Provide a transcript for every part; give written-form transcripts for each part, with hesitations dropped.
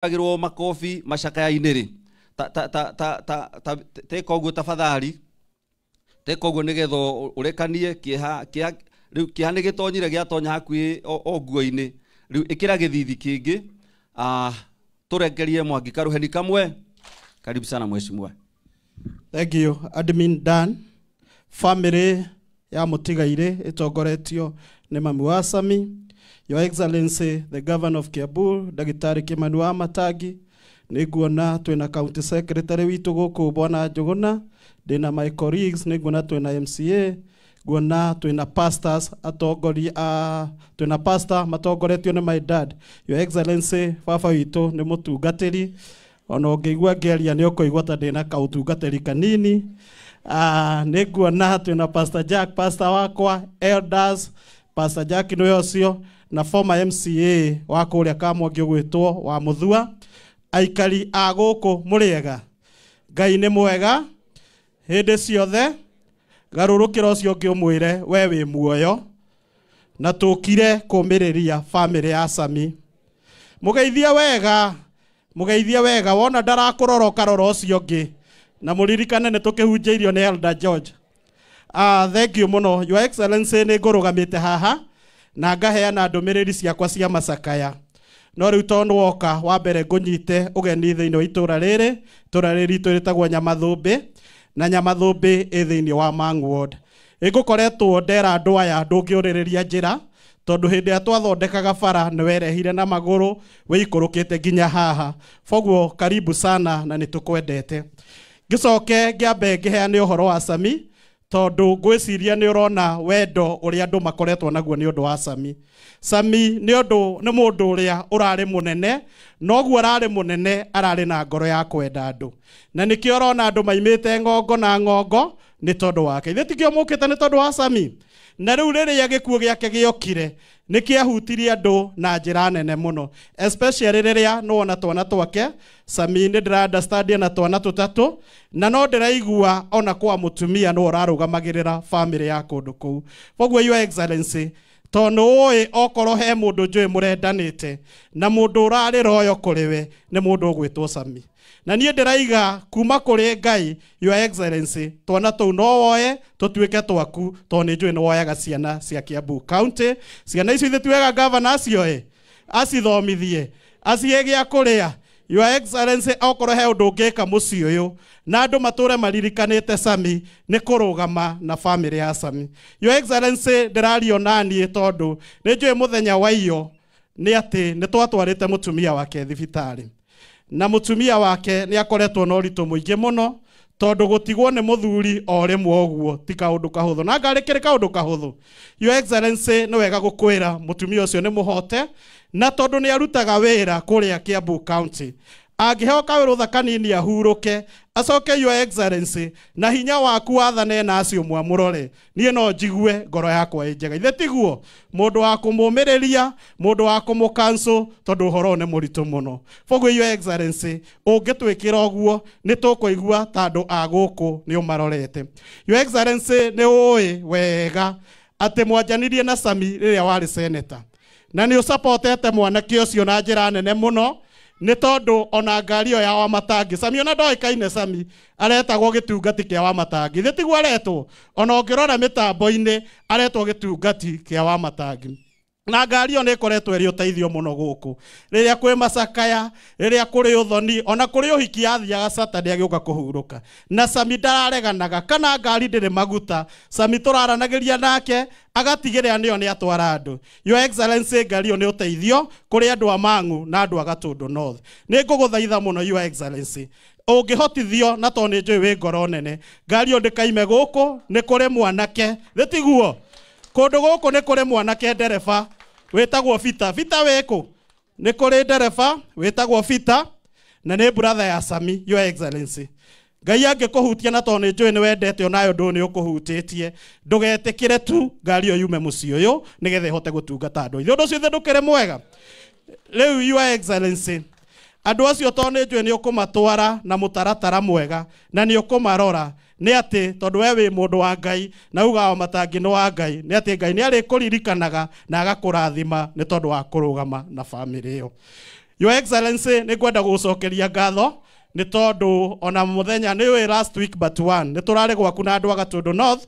Agirwo makobi macakaya-inĩ rĩ, ta ta ta ta ta ta teka ũguo tafadhali, teka ũguo nĩgetha ũrekanie kĩeha. Kĩeha rĩu, kĩeha nĩ gĩtonyire, gĩatonya hakuhĩ o nguo-inĩ. Rĩu ĩkĩra gĩthithi kĩngĩ, tũrengerie Mwangi karũheni kamwe. Karibu sana, mheshimiwa. Thank you, Admin Dan. Family ya Mutigaire ĩtongoretio nĩ mami wa Sami. Your Excellency, the Governor of Kiambu, Ndagĩtarĩ Kimani wa Matangi. Nĩ nguona twĩna County Secretary witũ gũkũ, Bwana Njũgũna. Ndĩna my colleagues, nĩ nguona twĩna MCA, nguona twĩna pastors atongoria, twĩna pastor matongoretio nĩ my dad. Your Excellency, baba witũ nĩ mũtungatĩri, ona ũngĩigua ngĩaria nĩ ũkũigua ta ndĩna kaũtungatĩri kanini. Nĩ nguona twĩna Pastor Jack, pastor wakwa, elders, Pastor Jack nĩwe ũcio, na former MCA wa kũrĩa Kamwangi ũgwĩtwo wa Mũthua. Aikari a gũkũ, mũrĩega? Ngai nĩ mwega hĩndĩ ciothe. Garũrũkĩra ũcio ũngĩ ũmwĩre we wĩ muoyo na tũkire kũmĩrĩria famĩlĩ ya Sami. Mũgeithie wega, mũgeithie wega. Wona ndarakũrora, ũkarora ũcio ũngĩ, na mũririkane nĩ tũkĩhunjĩirio nĩ Elder George. Thank you mũno, Your Excellency. Nĩ ngũrũgamĩte haha na ngaheana ndũmĩrĩri ciakwa cia macakaya, no rĩu tondũ woka wa mbere, ngũnyite ũgeni thĩinĩ wa itũra rĩrĩ. Itũra rĩrĩ ritũ rĩtagwo Nyamathũmbĩ, na Nyamathũmbĩ ĩ thĩinĩ wa Mang Ward. Ĩngũkoretwo ndera andũ aya ndũngĩũrĩrĩria njĩra, tondũ hĩndĩ ĩrĩa twathondekaga bara nĩ werehire na magũrũ wĩikũrũkĩte nginya haha. Boguo karibu sana na nĩ tũkwendete. Ngĩcoke ngĩambe ngĩheane ũhoro wa Sami, tondũ ngwĩciria nĩ ũrona wendo ũrĩa andũ makoretwo naguo nĩ ũndũ wa Sami. Sami nĩ ũndũ nĩ mũndũ ũrĩa ũrarĩ mũnene, noguo ararĩ mũnene ararĩ na ngoro ya kwenda andũ, na nĩkĩo ũrona andũ maimĩte ng'ongo na ng'ongo nĩ tondũ wake. Ithuĩ tikĩo mũkĩte nĩ tondũ wa Sami. Na rĩu rĩrĩa gĩkuũ gĩake gĩokire, nĩ kĩahutirie andũ na njĩra nene mũno, especially rĩrĩa nĩwona twana twake. Sami nĩ ndĩra understand na twana tũtatũ, na no ndĩraigua ona kwa mũtumia nĩwe ũrarũgamagĩrĩra family ya kũndũ kũu. Koguo, Your Excellency, tondũ ũĩ okorwo he mũndũ njũĩ mũrendanĩte na mũndũ ũrarĩ royo kũrĩ we, nĩ mũndũ ũgwĩtwo Sami. Na niĩ ndĩraiga kuma kũrĩ Ngai, Your Excellency, twana tũu no woe tũtuĩke twaku, tondũ nĩ njũĩ nĩ woyaga ciana cia Kiambu County. Ciana icio ithuĩ ti wega gavana acioe, acithomithie, acihe gĩa kũrĩa. Your Excellency, okorwo he ũndũ ũngĩka mũciĩ ũyũ na andũ matũre maririkanĩte Sami, nĩ kũrũgama na family ya Sami. Your Excellency, ndĩrario naniĩ tondũ nĩ njũĩ mũthenya wa iyo nĩ atĩ nĩ twatwarĩte mũtumia wake thibitarĩ, na mũtumia wake nĩ akoretwo na ũritũ mũingĩ mũno, tondũ gũtigwo nĩ mũthuri o rĩmwe ũguo ti kaũndũ kahũthũ, na ngarĩ kĩrĩ kaũndũ kahũthũ. Your Excellency, nĩ wega gũkwĩra mũtumia ũcio nĩ mũhote, na tondũ nĩ arutaga wĩra kũrĩa Kiambu County, angĩheo kawĩrũtha kanini ahurũke acoke. Your Excellency, na hinya waku wathane na acio mwamũrore, niĩ no njigue ngoro yakwa ĩ njega. Ithe tiguo mũndũ wa kũmũmĩrĩria, mũndũ wa kũmũkanco, tondũ ũhoro ũyũ nĩ mũritũ mũno. Koguo, Your Excellency, ũngĩtwĩkĩra ũguo nĩ tũkũigua ta andũ a gũkũ nĩ ũmarorete. Your Excellency, nĩ ũĩ wega atĩ mwanjanirie na Sami rĩrĩa warĩ senator, na nĩ ũsapotete mwanake ũcio na njĩra nene mũno, nĩ tondũ ona ngari ĩyo ya Wamatangi, Sami ona ndoĩkaine, Sami aretagwo gĩtungati kĩa Wamatangi. Thĩ tiguo aretwo? Ona ũngĩrora mĩtambo-inĩ aretwo gĩtungati kĩa Wamatangi, na ngari ĩyo nĩ ĩkoretwo ĩrĩ ũteithio mũno gũkũ rĩrĩa kwĩ macakaya, rĩrĩa kũrĩ ũthoni, ona kũrĩ ũhiki athiaga Saturday agĩũka kũhurũka. Na Sami ndarareganaga kana ngari ndĩrĩ maguta. Sami tũraranagĩria nake agatigĩrĩra nĩyo nĩ atwara andũ. Your Excellency, ngari ĩyo nĩ ũteithio kũrĩ andũ a Mang'u na andũ a Gatũndũ North. Nĩ ngũgũthaitha mũno, Your Excellency, ũngĩhotithio, na tondũ nĩ njũĩ wĩ ngoro nene, ngari ĩyo ndĩkaime gũkũ. Nĩ kũrĩ mwanake, thĩ tiguo kũndũ gũkũ nĩ kũrĩ mwanake ndereba wĩtagwo Bita. Bita wĩkũ? Nĩ kũrĩ ndereba wĩtagwo Bita, na nĩ brother ya Sami. Your Excellency, Ngai angĩkũhutia, na tondũ nĩ njũĩ nĩ wendete onayo ndũ nĩ ũkũhutĩtie, ndũgetĩkĩre tu ngari ĩyo yume mũciĩ ũyũ, nĩgetha ĩhote gũtungata andũ ithe. Ũndũ ũcio ithe ndũkĩrĩ mwega? Rĩu, Your Excellency, andũ acio tondũ nĩ njũĩ nĩ ũkũmatwara na mũtaratara mwega na nĩ ũkũmarora, nĩ atĩ tondũ we wĩ mũndũ wa Ngai na uga wa Matangi nĩ wa Ngai, nĩ atĩ Ngai nĩ arĩkũririkanaga na agakũrathima nĩ tondũ wa kũrũgama na bamĩrĩ ĩyo. Your Excellency nĩ ngwenda gũgũcokeria ngatho nĩ tondũ ona mũthenya nĩ ũĩ last week but one nĩ tũrarĩ gwaku na andũ a Gatũndũ North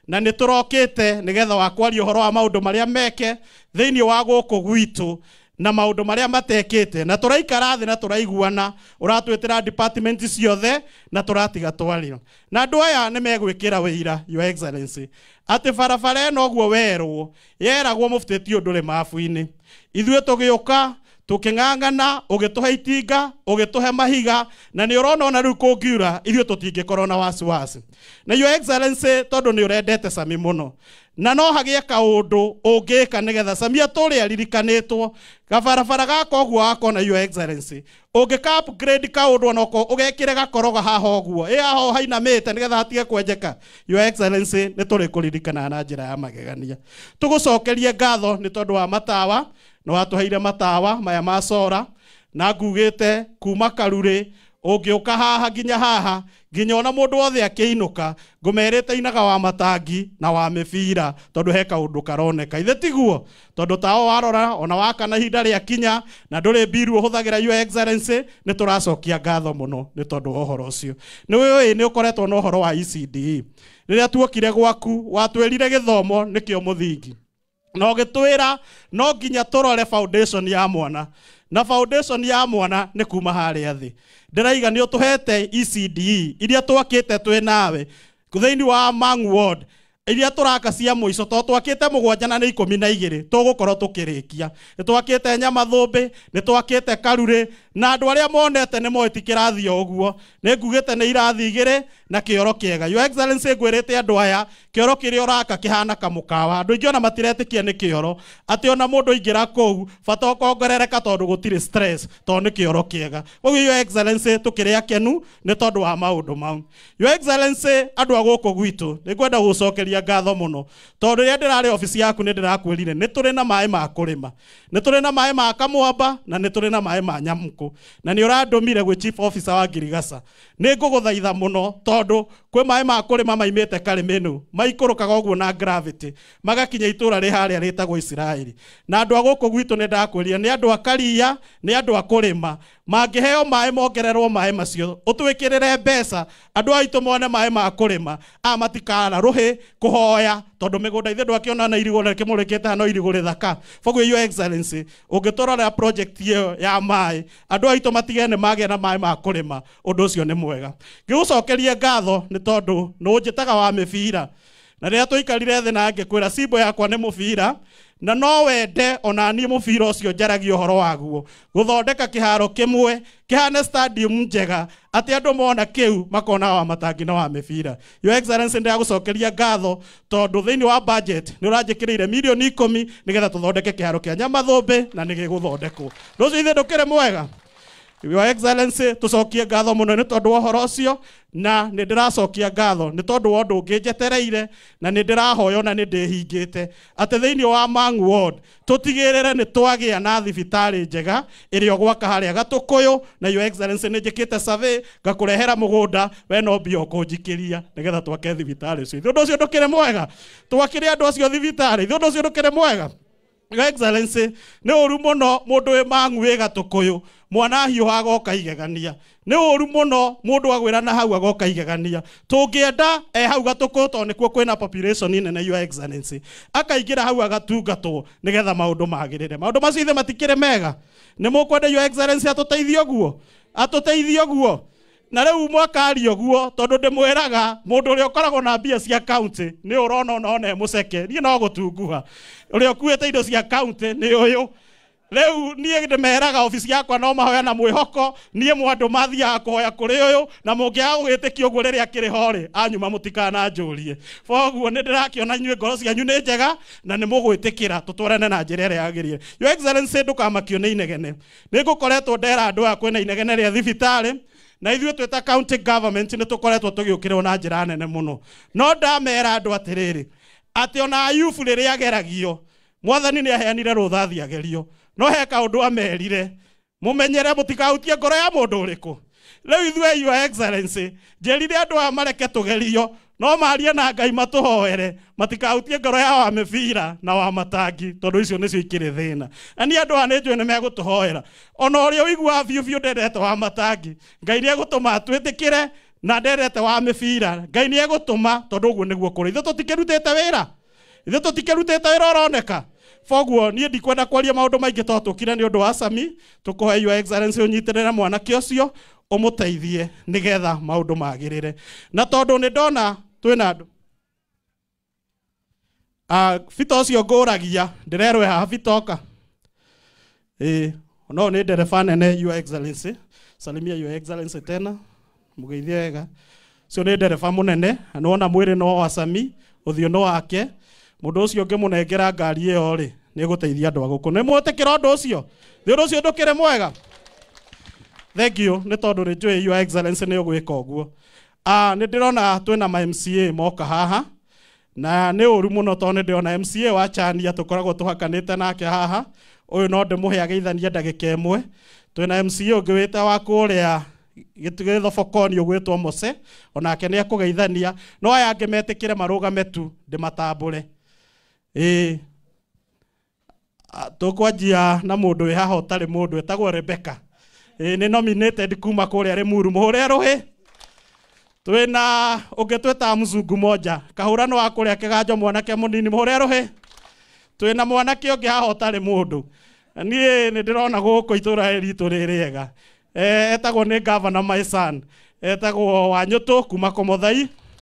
na nĩ tũrokĩte nĩgetha wa kwaria ũhoro wa maũndũ marĩa meke thĩinĩ wa gũkũ gwitũ na maũndũ marĩa matekĩte na tũraikara thĩ na tũraiguana ũratwĩtĩra department ciothe na tũratiga twario na andũ aya nĩ megwĩkĩra wĩira Your Excellency atĩ barabara ĩno ũguo werwo yeragwo mũbutĩti ũndũ rĩ mabu-inĩ ithuĩ tũgĩũka tuking'ang'ana ugituhe itinga ugituhe mahiga na ni urona ona riu kungiura ithuĩ tũtingĩkorwo na wasiwasi. Na Your Excellency tondu ni urendete Sami muno na no hagie kaundu ũngĩka nigetha Sami atũre aririkanĩtwo gabarabara gaka ũguo wakona Your Excellency ũngĩka upgrade kaundu onoko ũgekĩre gakoroga haha ũguo ĩ haha hainamĩte nigetha hatige kwenjeka. Your Excellency nĩ tũrĩkũririkana na njĩra ya magegania. Tũgũcokerie ngatho nĩ tondũ wa matawa no watuheire matawa maya ma sora na ngugite kuma Karure ũngĩũka haha nginya haha nginya ona mũndũ wothe akĩinũka ngũmerĩte inaga wa matangi na wa mĩbira tondũ he kaũndũ karoneka ithe tiguo tondũ tao warora ona wakana ihinda rĩa kinya na ndũrĩ mbiru ũhũthagĩra Your Excellency nĩ tũracokia ngatho mũno nĩ tondũ wa ũhoro ũcio. Nĩ ũĩ nĩ ũkoretwo na ũhoro wa ECDE rĩrĩa tuokire gwaku watwĩrire gĩthomo nĩkĩo mũthingi no gĩtwĩra no nginya tũrore foundation ya mwana na foundation ya mwana nĩ kuma harĩa thĩ. Ndĩraiga nĩ ũtũhete ECDE iria twakĩte twĩ nawe thĩinĩ wa Mang Ward iria tũraka cia mũico to twakĩte 7 na 12 tũgũkorwo tũkĩrĩkia. Nĩ twakĩte Nyamathũmbĩ, nĩ twakĩte Karure na andũ arĩa monete nĩ moĩ ti kĩrathi o ũguo. Nĩ ngugĩte nĩ irathi 2 na kĩoro kĩega. Your Excellency ngwĩrĩte andũ aya kĩoro kĩrĩa ũraka kĩhana kamũkawa andũ aingĩ ona matiretĩkia nĩ kĩoro atĩ ona mũndũ aingĩra kũu bata ũkongerereka tondũ gũtirĩ stress tondũ nĩ kĩoro kĩega. Koguo Your Excellency tũkĩrĩ akenu nĩ tondũ wa maũndũ mau. Your Excellency andũ a gũkũ gwitũ nĩ ngwenda gũgũcokeria ngatho mũno tondũ rĩrĩa ndĩrarĩ obici yaku nĩ ndĩrakwĩrire nĩ tũrĩ na maĩ ma kũrĩma, nĩ tũrĩ na maĩ ma Kamwamba na nĩ tũrĩ na maĩ ma Nyamũkũ na nĩ ũrandũmire gwĩ chief officer wa Ngirigaca. Nĩ ngũgũthaitha mũno tondũ kwĩ maĩ ma kũrĩma maimĩte Karĩmĩnũ maikũrũkaga ũguo na gravity magakinya itũra rĩ harĩa rĩtagwo Isiraeli na andũ a gũkũ gwitũ nĩ ndakwĩrire nĩ andũ a Karia nĩ andũ a kũrĩma mangĩheo maĩ mongererwo maĩ macio ũtwĩkĩrĩre mbeca andũ aitũ mone maĩ ma kũrĩma a matikara rũhĩ kũhoya tondũ mĩgũnda ithe ndwakĩona na irigũ na kĩmũrĩkĩte no irigũ rĩthaka. Koguo Your Excellency ũngĩtũrorera project ĩyo ya maĩ andũ aitũ matige nĩ magĩa na maĩ ma kũrĩma ũndũ ũcio nĩ mwega. Ngĩgũcokerie ngatho nĩ tondũ nĩ ũnjĩtaga wa mĩbira na rĩrĩa tũikarire thĩ na ngĩkwĩra cimbo yakwa nĩ mũbira na no wende ona niĩ mũbira ũcio njaragia ũhoro waguo gũthondeka kĩharo kĩmwe kĩhane stadium njega atĩ andũ mona kĩu makona wa matangi na wa mĩbira. Your Excellency ndĩragũcokeria ngatho tondũ thĩinĩ wa budget nĩ ũranjĩkĩrĩire mirioni 10 nĩgetha tũthondeke kĩharo kĩa Nyamathũmbĩ na nĩgĩgũthondekwo. Rũciũ ithe ndũkĩrĩ mwega. Your Excellency tũcokie ngatho mũno nĩ tondũ wa ũhoro ũcio na nĩ ndĩracokia ngatho nĩ tondũ wa ũndũ ũngĩ njetereire na nĩ ndĩrahoya na nĩ ndĩhingĩte atĩ thĩinĩ wa Mang Ward tũtigĩrĩre nĩ twagĩa na thibitarĩ njega ĩrĩa ũgwaka harĩa Gatũkũyũ na Your Excellency nĩ njĩkĩte survey ngakũrehera mũgũnda we no mbia ũkũnjikĩria nĩgetha twake thibitarĩ ũcio. Ũndũ ũcio ndũkĩrĩ mwega twakĩre andũ acio thibitarĩ. Ũndũ ũcio ndũkĩrĩ mwega. Your Excellency nĩ ũru mũno mũndũ wĩ Mang'u wĩ Gatũkũyũ mwana ahiũha agoka igegania nĩ ũru mũno mũndũ agwĩra na hau agoka igegania tũngĩenda e hau Gatũkũyũ tondũ nĩkuo kwĩna population nene Your Excellency akaingĩra hau agatungatwo nĩgetha maũndũ magĩrĩre. Maũndũ macio ithe matikĩrĩ mega. Nĩ mũkwenda Your Excellency atũteithie ũguo atũteithie ũguo na rĩu mwakaria ũguo tondũ ndĩmwĩraga mũndũ ũrĩa ũkoragwo na mbia cia county nĩ ũrona ona one mũceke niĩ no gũtunguha ũrĩa ũkuĩte indo cia county nĩ ũyũ. Rĩu niĩ ndĩmeraga obici yakwa no mahoya na mwĩhoko niĩ mwandũ mathiaga kũhoya kũrĩ ũyũ na mũngĩaga gũgĩtĩkia ũguo rĩrĩa akĩrĩ ho rĩ anyuma mũtikananjũrie. Koguo nĩ ndĩrakĩona inyuĩ ngoro cianyu nĩ njega na nĩ mũgwĩtĩkĩra tũtwarane na njĩra ĩrĩa yagĩrĩire. Your Excellency ndũkamakio nĩ inegene. Nĩ ngũkoretwo ndera andũ aya kwĩna inegene rĩa thibitarĩ na ithuĩ twĩ ta county government nĩ tũkoretwo tũgĩũkĩrĩrwo na njĩra nene mũno no ndamera andũ atĩrĩrĩ atĩ ona Ayubu rĩrĩa ageragio mwathani nĩ aheanire rũtha agerio no he kaũndũ amerire mũmenyere mũtikahutie ngoro ya mũndũ ũrĩkũ. Rĩu ithuĩ Your Excellency, njĩrire andũ aya mareke tũgerio, no marie na Ngai matũhoere, matikahutie ngoro ya wa mĩbira na wa matangi, tondũ icio nĩcio ikĩrĩ thĩna. Na niĩ andũ aya nĩ njũĩ nĩ megũtũhoera. Ona ũrĩa ũiguaga biũ biũ ndendete wa matangi, Ngai nĩ egũtũma twĩtĩkĩre, na ndendete wa mĩbira, Ngai nĩ egũtũma, tondũ ũguo nĩguo kũrĩ. Ithuĩ tũtikĩrutĩte wĩra, ithuĩ tũtikĩrutĩte wĩra ũroneka. Boguo niĩ ndikwenda kwaria maũndũ maingĩ tondũ tũkire nĩ ũndũ wa Sami. Tũkũhe Your Excellency ũnyitĩrĩre mwanake ũcio, ũmũteithie nĩgetha maũndũ magĩrĩre. Na tondũ nĩ ndona twĩna andũ Bita ũcio ngũragia ndĩrerwo haha Bita oka. Ĩĩ, no nĩ ndereba nene Your Excellency. Salimia Your Excellency tena, mũgeithie wega. Ũcio nĩ ndereba mũnene, na nĩwona mwĩrĩ no wa Sami, ũthiũ no wake. Mũndũ ũcio ũngĩmũnengera ngari ĩyo rĩ, nĩ ĩgũteithia andũ a gũkũ. Nĩ mwĩtĩkĩra ũndũ ũcio? Nĩ ũndũ ũcio ndũkĩrĩ mwega? Thank you, nĩ tondũ nĩ njũĩ Your Excellency nĩ ũgwĩka ũguo. Nĩ ndĩrona twĩna ma MCA moka haha, na nĩ ũru mũno tondũ nĩ ndĩrona MCA wa Chania tũkoragwo tũhakanĩte nake haha. Ũyũ no ndĩmũhe ageithanie ndagĩka ĩmwe. Twĩna MCA ũngĩ wĩta wa kũrĩa gĩthobokoni ũgwĩtwo Mose, onake nĩ ekũgeithania. No aya angĩ metĩkĩre marũgame tu ndĩmatambũre. Ĩĩ, tũkwanjia na mũndũ wĩ haha ũtarĩ mũndũ etagwo Rebecca. Ĩĩ, nĩ nominated kuma kũrĩa Limuru, mũhũre rũhĩ. Twĩna ũngĩ twĩtaga mzungu moja, kahũrano wa kũrĩa kĩganjo, mwanake mũnini, mũhũre rũhĩ. Twĩna mwanake ũngĩ haha ũtarĩ mũndũ. Niĩ nĩ ndĩrona gũkũ itũra ritũ rĩ rĩega. Etagwo nĩ governor my son, etagwo Wanyũtũ kuma Komothai.